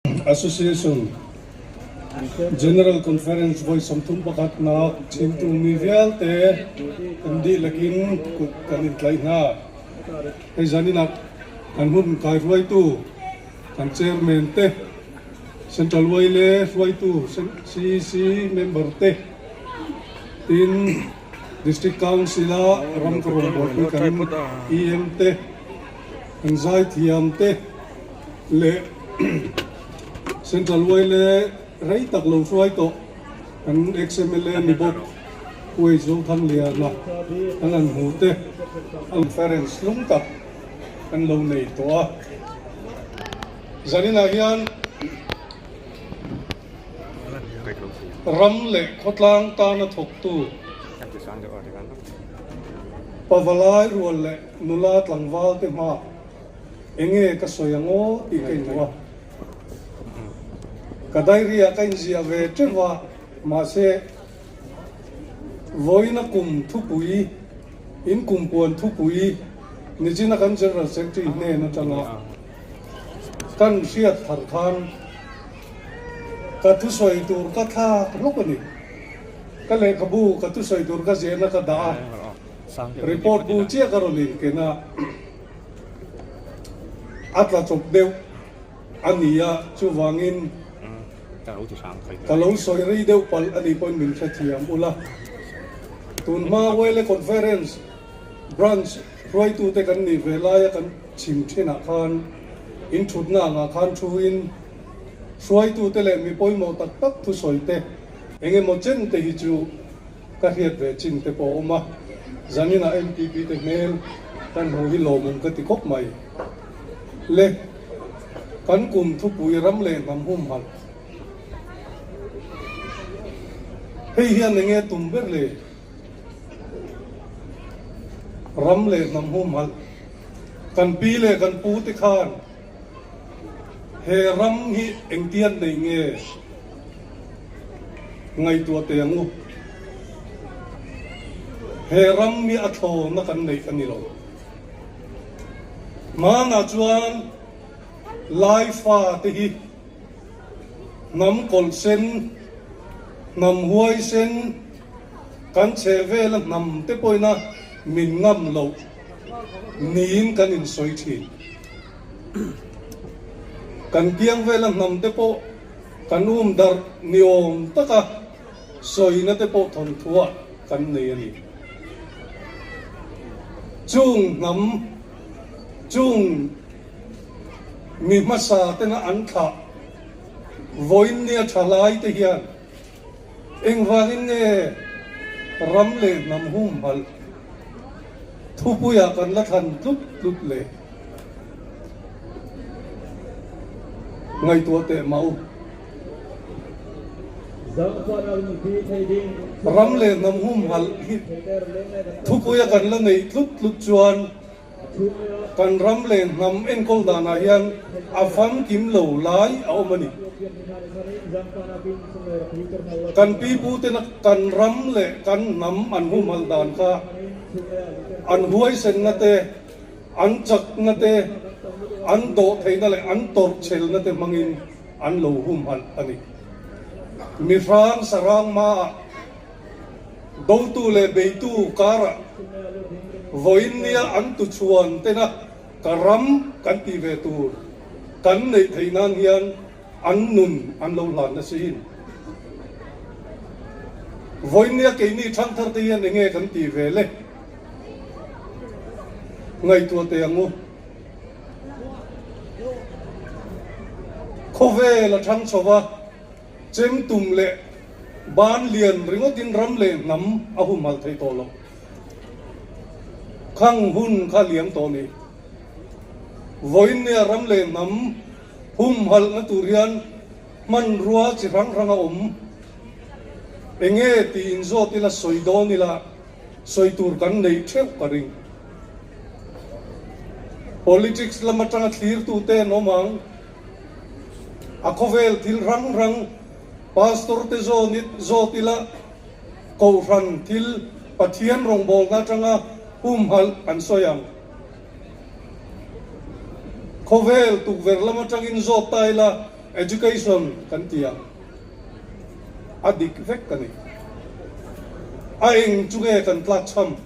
Association General Conference voi 31 nak chimtu mi vialte kan dihlak in kut kan in tlaih hna. Hei zan in ah kan hun kai hruaitu kan chairman te, Central YLA hruaitu CEC member te, tin District Council ah ram ka rawngbawlpui kan EM te, kan zaithiam te leh Central YLA rei tak lo hruai tawh kan ex-MLA ni bawk Pu H. Zothangliana kan han hmu te conference hlung tak kan lo nei tawh a. Zaninah hian ram leh khawtlang tana thawktu Pavalai rual leh nula tlangval te hma enge ka sawi ang aw tih ka inhmu a. Ka diary ah ka inziah ve teuh a, mahse vawiina kum thupui, in kum puan thupui nichina kan General Secretary hnen atanga kan hriat thar khan ka thusawi tur ka thlak hlawk a ni. Ka lehkhabu ka thusawi tur ka ziahna ka dah a, report bu chiah ka rawn inken a, a tla chawp deuh a ni a, chuvangin ka lo sawi rei deuh palh a nih pawhin min hrethiam ula. Tunhma Wele Conference Branch hruaitute kan nih ve laia kan chim thinah khan inthutna angah khan thuin hruaitute leh mi pawimawh tak tak thusawi te eng emaw chen te hi chu ka hriat ve chin te pawh a awm a, zaninah MPP te hmel kan hmuh hi lawmawm ka ti khawp mai. Le, kan kum thupui ram leh hnam humhalh. Hei hian eng nge tum ber le? Ram leh hnam humhalh. Kan pi leh kan pu te khan he ram hi engtian nei nge ngaihtuah teh ang u. He ram hi a thlawna kan neih a ni lo. Hmanah chuan Laifa te hi hnam kawlh sen, hnam huai sen, kan chheh vela hnam te pawhin a min ngam loh niin kan insawi thin. Kan piang vela hnam te pawh kan um darh ni awm taka sawina te pawh thawnthuah kan nei a ni. Chung hnam, chung mi hmasa tena an thlah vawiin nia tha lai te hian Engvangin nge ram leh hnam humhalh thupuiah kan la thlan tlut tlut le? Ngaihtuah teh mah u. Ram leh hnam humhalh hi thupuia kan la neih tlut tlut chuan Kan ram leh hnam enkawl danah hian a famkim lo lai a awm a ni. Kan piputena kan ram leh kan hnam an humhalh dan kha an huaisenna te, an chakna te, an dawhtheihna leh an tawrhchhelna te hmangin an lo humhalh a ni. Mihrang sarang hmaah Dotu leh beitu karah vawiin nia an tuchhuan tena ka ram kan tih ve tur kan neih theih nan hian an nun an lo hlan nasa in. Vawiin nia keini thangthar te hian enge kan tih ve le? Ngaihtuah teh ang u. Khawvel a thang chho va. Chem tum leh ban lian ringawtin ram leh hnam a humhalh theih tawh lo. Khang hun kha liam tawh ni. Vawiin nia ram leh hnam humhalhna tur hian hmanrua chi hrang hrang a awm. Enge tiin zawt ila sawi dawn ila sawi tur kan neih theuh ka ring. Politics lam atanga thlirtute an awm ang. A khawvel thil hrang hrang Pastor te zawn zawt ila Kohhran thil Pathian rawngbawlna atanga humhalh an sawi ang. Khawvel tukverh lam atangin zawt ta ila. Education kan ti ang. A dik vek a ni. A eng chu nge kan tlakchham?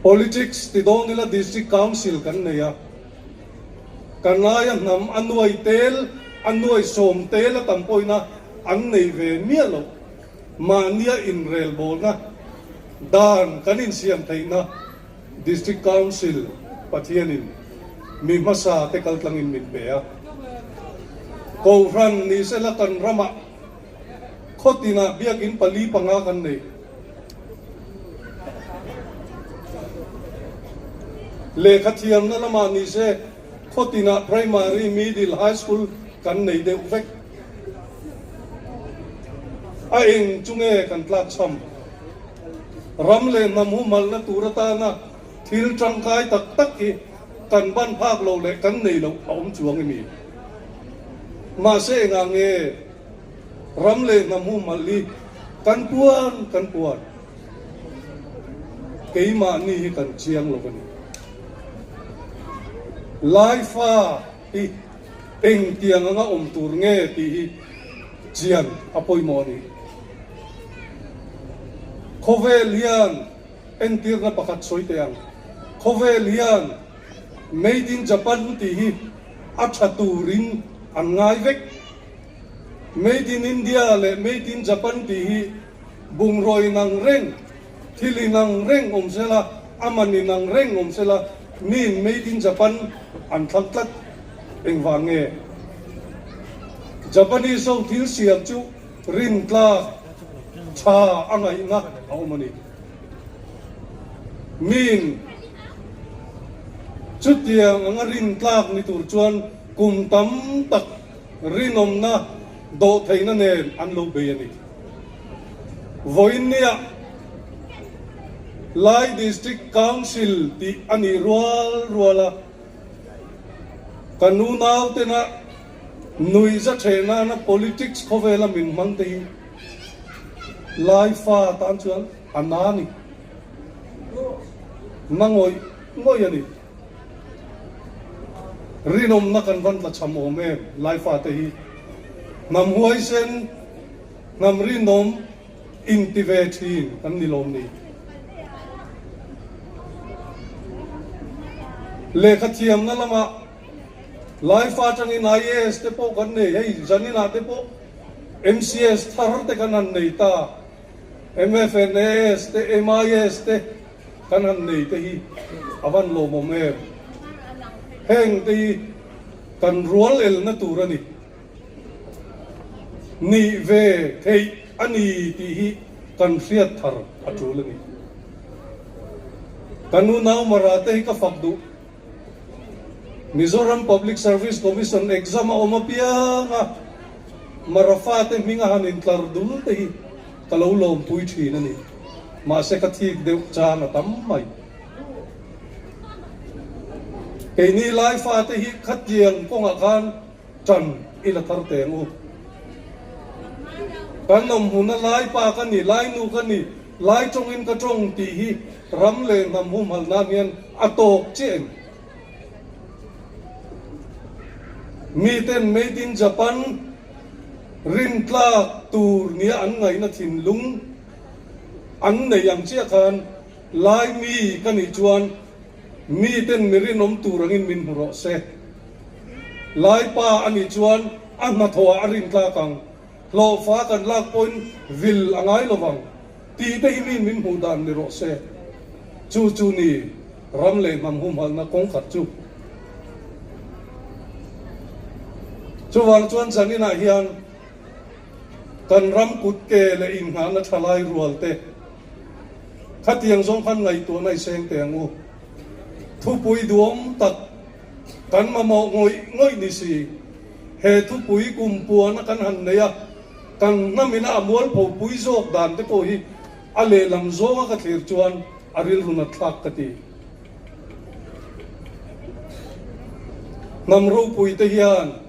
Politics ti dawn ila District Council kan nei a, kan aia hnam a nuai tel, a nuai sawm tel a tam pawhin a an nei ve miah loh. Mahnia inrelbawlna dan kan insiam theihna District Council Pathianin mi hmasa te kaltlangin min pe a. Kohhran ni sela kan ramah khawtinah biakin pali panga kan nei. Lehkha thiamna lamah ni se khawtinah Primary, Middle, High School kan nei deuh vek. A eng chu nge kan tlakchham? Ram leh hnam humhalhna tur atana thil tangkai tak tak hi kan ban phak lo leh kan nei loh a awm chuang i mi? Mahse engah nge ram leh hnam humhalh hi kan puan kan puan? Keimahni hi kan chiang lo a ni. Laifa hi Engtiang anga awm tur nge tih hi chian a pawimawh a ni. Khawvel hian entirna pakhat sawi teh ang. Khawvel hian Made in Japan tih hi a tha turin an ngai vek. Made in India leh Made in Japan tih hi bungraw inang reng, thil inang reng awm sela, a man inang reng awm sela, miin Made in Japan an thlang tlat. Engvang nge? Japanese ho thil siam chu rintlak tha a ngaihna a awm a ni. Miin chutiang anga rintlak ni tur chuan kum tam tak rinawmna dawhtheihna nen an lo bei a ni. Vawiinniah Lai District Council tih a nih rual rual a, ka nu nautena nuihza theh nana politics khawvela min hmang te hi Lai fa tan chuan a na a ni. Na ngawih ngawih a ni. Rinawmna kan van tla cham awm em Lai fate hi. Hnam huaisen, hnam rinawm inti ve thin kan ni lawm ni. Lehkha thiamna lamah Lai fa atangin IAS te pawh kan nei, hei zaninah te pawh MCS thar te kan han nei ta, MFNAS te, MIS te, Kan han nei te hi a van lawmawm em? Heng te hi kan rual elna tur a ni. Nih ve theih a ni tih hi kan hriat thar a tul a ni. Ka nu Naumara te hi ka fak duh. Mizoram Public Service Commission exam a awm apiang a, Mara fate hming a han intlar dul te hi ka lo lawmpui thin a ni. Mahse ka thik deuh chang a tam mai. Keini lai fate hi khatiang kawngah khan tan i la thar teng u. Kan awm hmuna lai pa ka ni, lai nu ka ni, lai tawngin ka tawng tih hi ram leh hnam humhalh nan hian a tawk chiah em? Miten Made in Japan rintlak tur nia an ngaihna thinlung an nei ang chiah khan lai mi ka nih chuan miten mi rinawm tur angin min hmu rawh se. Laipa a nih chuan a hnathawhah a rintlak ang, hlawhfa kan lak pawhin vil a ngai lo vang tih te hi mi min hmuh dan ni rawh se. Chu chu ni ram leh hnam humhalhna kawngkhat chu. Chuvang chuan zaninah hian kan ram kutke leh inngahna thalai rual te khatiang zawng khan ngaihtuahna i seng teh ang u. Thupui duhawm tak kan mamawh ngawih ngawih ni si. He thupui kum puana kan han nei a, kan hnamina a mualpho pui zawk dan te pawh hi a lehlam zawnga ka thlir chuan a rilru nat thlak ka ti. Hnam ropui te hian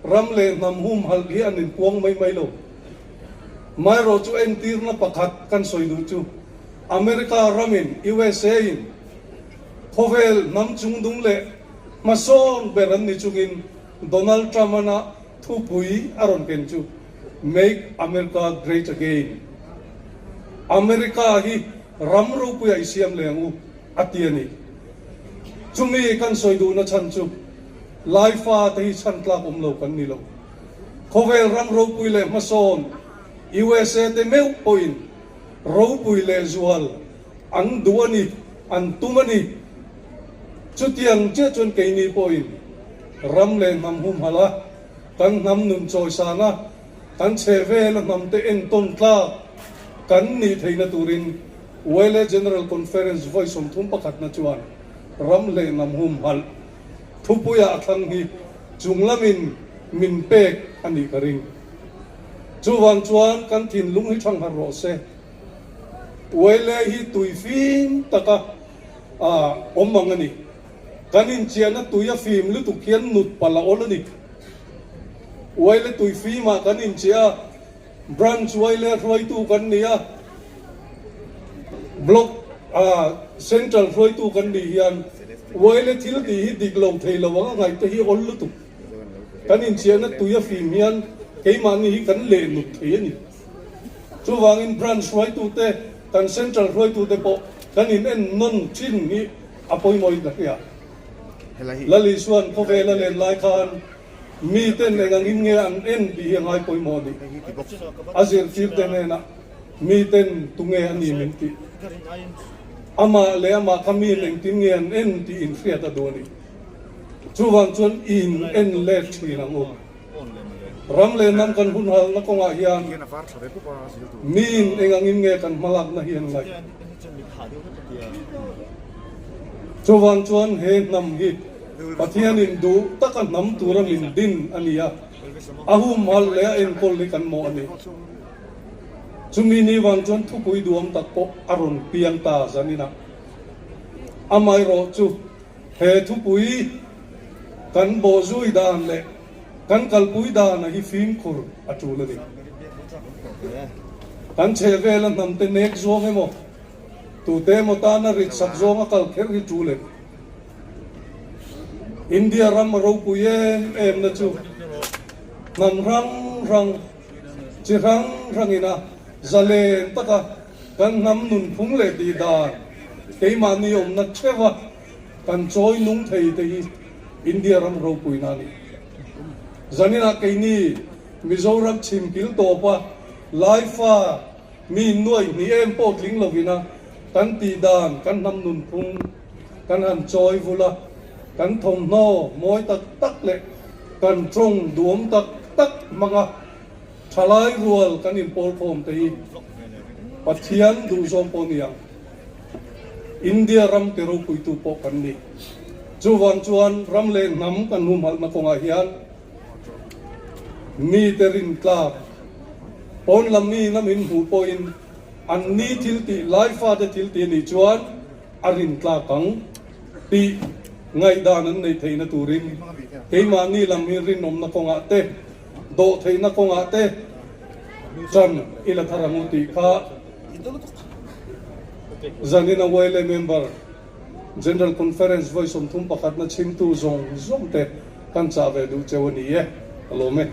ram leh hnam humhalh hi an inpuang mai mai lo. Maherawh chu entirna pakhat kan sawi duh chu America ramin, USA in. Khawvel hnam chungdung leh hmasawn ber an ni chungin Donald Trump-ana thupui a rawn ken chu Make America Great Again, America hi ram ropuia i siam leh ang u, a ti a ni. Chumi kan sawi duhna chhan chu Laifa te hi chhan tlak awm lo kan ni lo. Khawvel ram ropui leh hmasawn USA te meuh pawhin ropui leh zual an duh a ni, an tum a ni. Chutiang chiah chuan keini pawhin ram leh hnam humhalh a, kan hnam nun chawisan a, kan chhe vela hnam te entawn tlak kan nih theihna turin YLA General Conference vawi 31 na chuan ram leh hnam humhalh thupuia a thlang hi chunglamin min pek a nih ka ring. Chuvang chuan kan thinlung hi thangharh rawh se. YLA hi tui fim taka awm ang a ni. Kan inchiahna tui a fim lutuk hian nut palh a awl a ni. YLA tui fimah kan inchiah a, Branch YLA hruaitu kan ni a, Block Central hruaitu kan nih hian YLA thil tih hi dik lo thei lo ang a ngaihte hi awl lutuk. Kan inchiahna tui a fim hian keimahni hi kan leh nut thei a ni. Chuvangin Branch hruaitute, kan Central hruaitute pawh kan in en nawn thin hi a pawimawhin ka hria. Lal Isua'n khawvel a len lai khan miten eng angin nge an en tih hi a ngai pawimawh a ni. A zirtirte hnenah miten tunge a ni min tih. Amah leh amah kha miin engtin nge an en tih inhriat a duh a ni. Chuvang chuan in en let thin ang u. Ram leh hnam kan hun halna kawngah hian miin eng angin nge kan hmalakna hi an ngaih? Chuvang chuan he hnam hi Pathianin duh taka hnam tura min din a ni a, a humhalh leh a enkawl hi kan mawh a ni. Chumi ni vang chuan thupui duam tak pawh a rawn piang ta zaninah. Amaherawhchu He thupui kan bawhzui dan leh kan kalpui dana hi fimkhur a tul a ni. Kan chhehvela hnamte nek zawng emaw, tute emaw tana rit sak zawnga kal kher hi tul em? India ram a ropui em em na chu hnam hrang hrang, chi hrang hrangina zalen taka kan hnam nunphung leh tih dan keimahni awmna theuha Kan chawi nung thei te hi India ram ropuina a ni. Zaninah keini Mizoram chhim kil tawpa Laifa mi nuai hnih em pawh tling lovina kan tih dan kan hnam nunphung kan han chawi vul a, kan thawmhnaw mawi tak tak leh kan tawng duam tak tak hmanga thalai rual kan inpawl khawm te hi Pathian duhzawng pawh ni ang. India ram ti ropuitu pawh kan ni. Chuvang chuan ram leh hnam kan humhalhna kawngah hian mite rintlak, pawn lam mi na min hmuh pawhin an ni thil tih, lai fate thil tih a nih chuan a rintlak ang tih ngaihdan an neih theihna turin keimahni lam hi rinawmna kawngah te, dawhtheihna kawngah te ṭan i la thar ang u tih kha Zanina YLA member General Conference vawi 31 na chhimtu zawng zawng te kan chah ve duh cheu a ni e, ka lawm e.